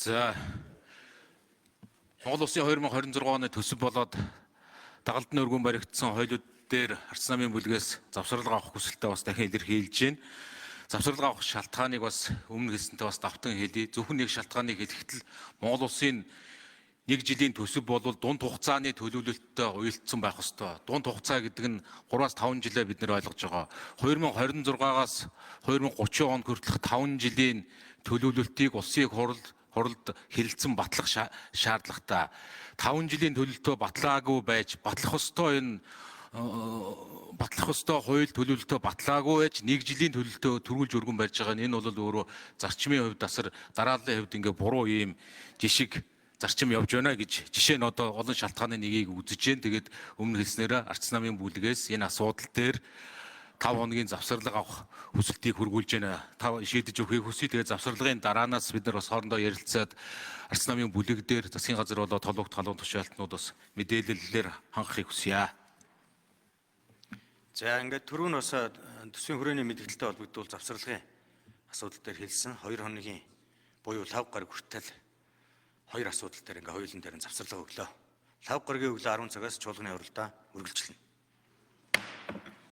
За, Монгол Улсын 2026 оны төсөв болоод дагалдан өргөн баригдсан хойлууд дээр Арц намын бүлгээс завсарлага авах хүсэлтээ бас дахин илэрхийлж байна. Завсарлага авах шалтгааныг бас өмнө хэлсэнтэй бас давтан хэлье. Зөвхөн нэг шалтгааныг хэлэхэд л Монгол Улсын нэг жилийн төсөв бол дунд хугацааны төлөвлөлттэй уялдсан байх ёстой. Дунд хугацаа гэдэг нь 3-5 жилээ бид нэр ойлгож байгаа. 2026-аас 2030 он хүртэлх 5 жилийн төлөвлөлтийг улсын их хуралд хэлэлцэн батлах шаардлагатай. 5 жилийн төлөвлөлтөө батлаагүй байж батлах ёстой энэ батлах ёстой хууль төлөвлөлтөө батлаагүй байж нэг жилийн төлөвлөлтөө төрүүлж өргөн барьж байгаа нь энэ бол өөрөө зарчмын хувьд асар дарааллын хувьд ингээ буруу ийм жишг зарчим явж байна гэж жишээ нь одоо олон шалтгааны нэгийг үзэж जैन. Тэгээд өмнө хэлснээрээ Арц намын бүлгээс энэ асуудал дээр 5 хоногийн завсарлага авах хүсэлтийг хүргүүлж байна. Та шийдэж өгөхийг хүсье. Тэгээд завсарлагын дараанаас бид нар бас хоорондоо ярилцаад Арц намын бүлэг дээр засгийн газар болоо толгогт халуун тушаалтнууд бас мэдээлэлээр хангахыг хүсье. За, ингээд түрүү нь бас төсвийн хүрээний мэдээлэлтэй холбогдвол завсарлагын асуудал дээр хэлсэн. 2 хоногийн буюу лав гараг хүртэл хоёр асуудал дээр ингээ хоёулын дээр нь завсарлага өглөө. Лав гарагийн өглөө 10 цагаас чуулганы хуралдаа үргэлжлэнэ.